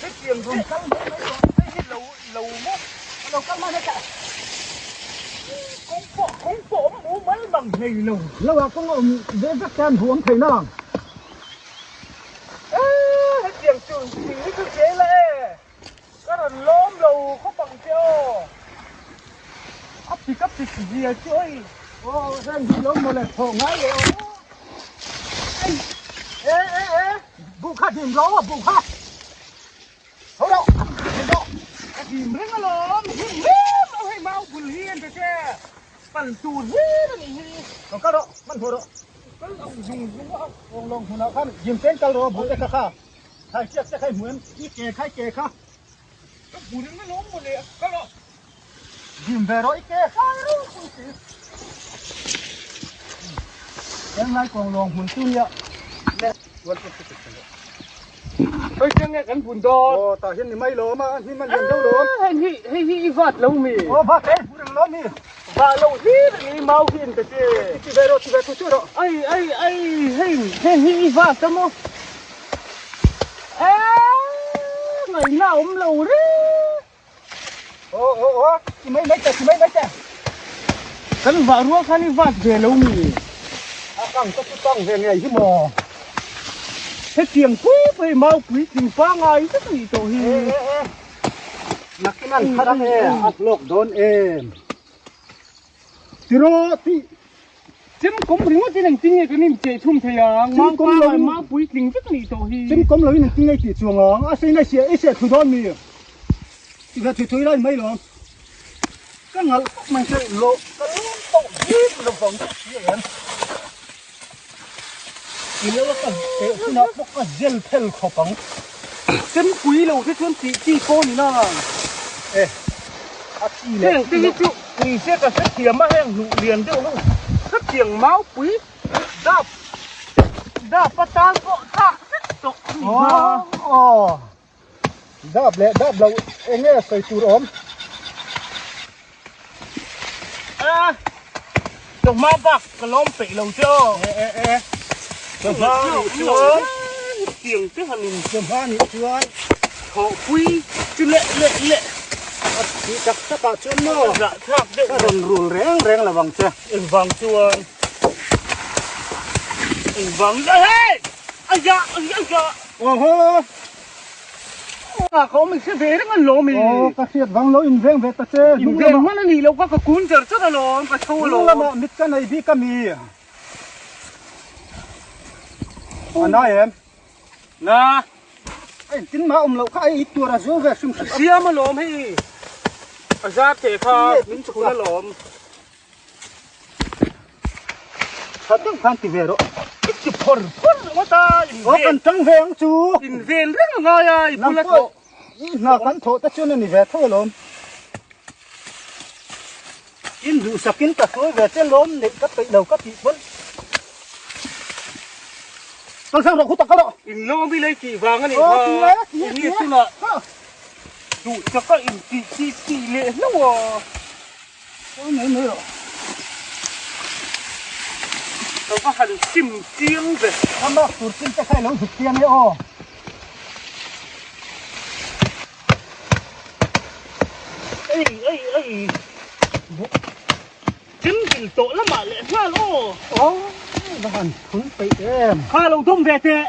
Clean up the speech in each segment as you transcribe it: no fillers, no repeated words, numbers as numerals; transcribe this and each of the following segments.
Hetiang rawn kal mai mai rawh. Hei hi lo lo maw? A lo kal mai mai ta. Kawng pawh kawng pawh awm mu mai mang hlei lo. Lo ah kawng a awm ve vek te an hmu awm thei nang. E hetiang chu thing hi chu zel a e. Ka rawn lawm lo khawp ang che aw. A pik a pik zia chu oi. Aw heng hi lo mawle thawh ngai leh aw. Ei e e e buh kha dim rawh aw buh kha. Ho rawh dim rawh. Ka dim reng alawm him him lo hei mau bul hi an ta che. Pal tur hlir a nih hi. Lo kal rawh hman hmuh rawh. Kal ang zung zung a. Awng lawng hmunah khan dim chen kal rawh buh te kha kha. Thai chiak te kha i hmu em? I ke kha i ke kha. Ka hmu reng alawm mawle kal rawh. Dim ve rawh i ke khai ropui si. Henglai kawng lawng hmun chu nia. Hei chiang nge kan bun dawn. Aw tah hian ni mai lawm a, hnim a lian deuh lawm. Hei hi hei hi i vat lo mi. Aw vat e, hmu reng lawm hi. Va lo hlir a ni mau hi in ta che. Ti ve rawh, ti ve thu chu rawh. Ai ai ai hei hei hi i vat a maw. E ngaihna a awm lo reng. Aw aw aw ti mai mai che, ti mai mai che. Kan vah rual khan i vat ve lo mi. A kang ka chu kang ve ngei hi maw. Hetiang pui pui mau puitling pangai vek a nih tawh hi. E e e. Nakin an thar ang e, a hlawk dawn em. Tiraw ti. Chem kawm ringawt in engtin nge kan inchei thum thei ang? Chem kawm lo in. Mau puitling vek a nih tawh hi. Chem kawm lo in engtin nge tih chuang ang? A sei na i siah thu dawn mi? Ti ve thui thui lai mai lo. Ka ngalh tawk mai che lo ka lum tawh bik lo vang chu si em. I lo a ka teh hunah pawh ka zel phel khawp ang. Chem pui lo te chuan tih chi pawh ni na. E a chi leh Heng te hi chu ni se ka hrethiam a heng hnuh lian deuh ho hetiang mau pui dap dap atan pawh thlak vek tawh a ni kha. Aw Dap leh dap lo eng nge sawi tur awm? A, chawhma bak ka lawm peih lo che aw. E e e, chawhma nih chuan. Tiang te han in. Chawhma nih chuan. Thawhpui chu leh leh leh. A tih tak tak ah chuan maw. Zah thlak deuh. Ka rawn rul reng reng lo ang che. Engvang chuan. Engvang hei! Aya aya. Awhaw! A ka awm hre ve reng an lawm i. Aw ka hriat vang lo in veng ve ta che. In veng hman a nih loh kha ka kun char char alawm ka tho alawm. Hnung lamah mit ka nei bik a mi. A nai em? Na. A intin mah awm loh kha a i tur a zul ve hrim hrim. A siam alawm hei. A zar teh kha min chhun alawm. Tha deuh khan ti ve rawh. I ti phawr phawr ringawt a, in ven. Aw kan tang ve ang chu. In ven reng a ngai a, i bula thawh. I hna kan thawh te chuan a ni ve tho alawm. In duhsakin ka hruai ve che lawm neih ka peih lo ka tih pawn. Kal sang rawh, khutak kal rawh. In lawm i lei tih vang a nih kha. Aw ti e, ti e, ti e. Tunah duhsaka in tih tih tih leh hlauh a. Aw mai mai rawh. Ka va han sim chiang ve. Ka mak tur chin te kha i lo zuk chiang e aw. Ei ei ei. Chem dil tawh lamah leh nghal aw. Aw va han phun peih em. Kha lo dawm ve teh.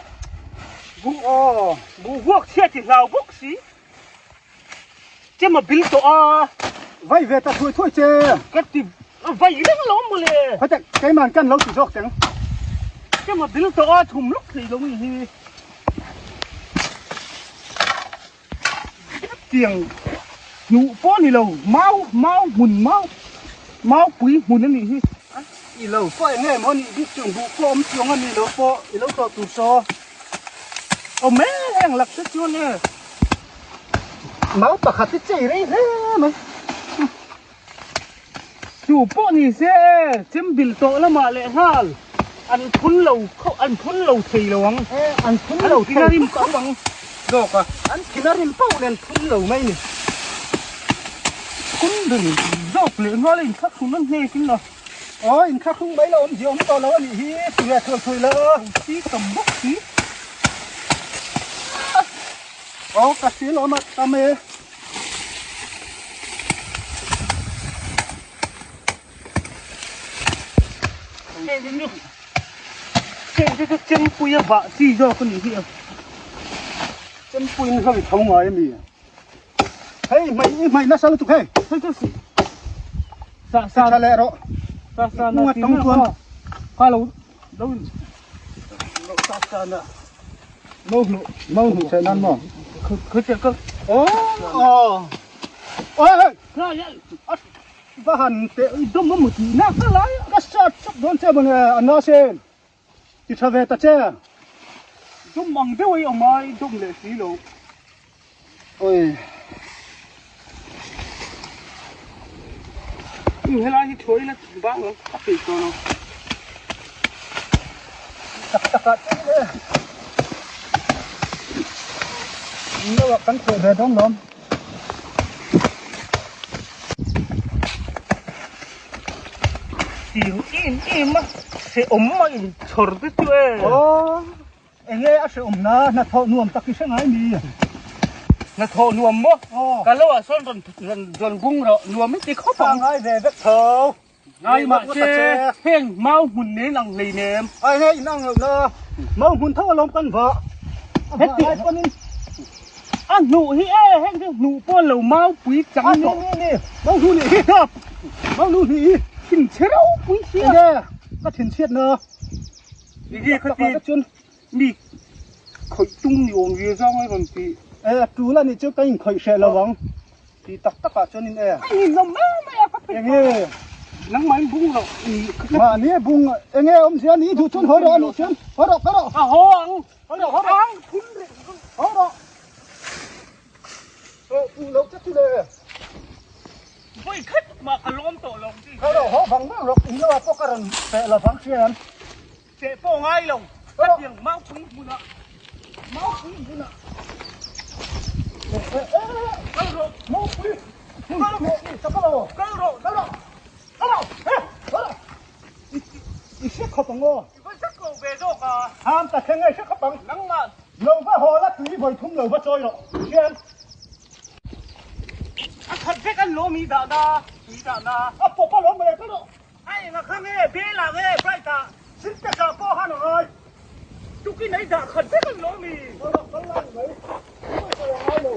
Buh aw. Buh vuak chhiat i hlau bawk si. Chem a bil tawh a. Vai ve ta thuai thuai che. Ka ti vai reng alawm mawle. Khawte keiman kan lo ti zawk teng. Chem a bil tawh a thum lawk thei lo ni hi. Tiang hnuh pawh ni lo mau mau hmun mau mau pui hmun a nih hi. I lo pawh eng nge maw nih bik chung buh pawh awm chuang a ni lo pawh i lo tawh tur saw. Awm e heng lak te chuan e. Mau pakhat hi chei rei hle mai. Chu pawh ni se e, chem bil tawh lamah leh nghal an phun lo kho an phun lo thei lo ang. E an phun lo thei. An rim khawp ang zawk a. An thina rim pauh nen phun lo mai ni. Phun ber zawk leh nghal a inthlahrun a hnek in a. Aw inthlahrung mai la awm zia awm tawh lo a nih hi ti ve thuai thuai la. Si tam bawk si. Aw ka hria lawm a tam e. Heng te chu chempui a vah chi zawk a nih hi a. Chempui in hlo i tho ngai a mi? Hei hmai i hmai nasa lutuk hei. Hei chu sa sa tha leh rawh. Sa sa na ti na chuan kha lo lo lo sa sa na mau hnu mau hnu che nan maw? Kha che ka oh oh oi kha ya Va han teh i dawm a maw tih na ka lai a. Ka sat sat dawn che maw le a na sen ti tha ve ta che. Dawm ang deuh a i awm a i dawm leh si lo. Oi. I helai hi thuai la bang lo a peih tawh lo. Tak tak ah chuan le. Lo ah kan thawh ve dawn lawm. Tiang em em a hrehawm a inchhawr te chu e. Aw, enge a hrehawm na, hnathawh nuam tak i hre ngai mi? Hnathawh nuam maw? Aw. Ka lo ah sawn rawn rawn bung rawh, nuam i ti khawp ang. Tha ngai ve vek tho. Ngai mah che, heng mau hmun nen ang hlei nem. Ai hei in ang loh na, mau hmun tho alawm kan vah. A vah lai pawn in. A hnuh hi e, heng chu hnuh pawh lo mau pui chang tawh. A ni ni, mau hnu nih hi tawp, mau hnu nih hi. Thinchhe ropui sia. Enge ka thinchhiat na. Enge ka ti chuan mi khawih tum ni awm ve zang ai rawn ti. E a tul a nih chu ka inkhawih hreh lo ang. Ti tak tak ah chuan in e. A in awm mai mai a ka peih Enge? Nangmah in bung loh ni. Mahni a bung enge awmzia ni duh chuan haw rawh a nih chuan haw rawh ka rawh. Ka haw ang. Haw rawh haw rawh. Ang phun reng reng. Haw rawh. Haw puh loh che chu le. Vawi khat mah ka lawm tawh lo ang chi. Haw rawh haw vang vang rawh in lo ah pawh ka rawn peh lo vang hrian. Teh pawh ngai lo. Hetiang maupui hmunah maupui hmunah kal rawh maupui kal rawh kal rawh kal rawh kal rawh kal rawh kal rawh i hre khawp ang aw i va zak lo ve zawk a ham ta thleng a i hre khawp ang nangmah lo va haw la tui vawi thum lo va chawi rawh hian a khat vek an lawm i dah na tui dah na a pawp a lawm le kal rawh A enga kha nge bel ah nge bright ah Sintex ah pawh han a ngai. Tukin ei dah khat vek an lawm i. Kal rawh kal lai mai. Sawi sawi a ngai lo.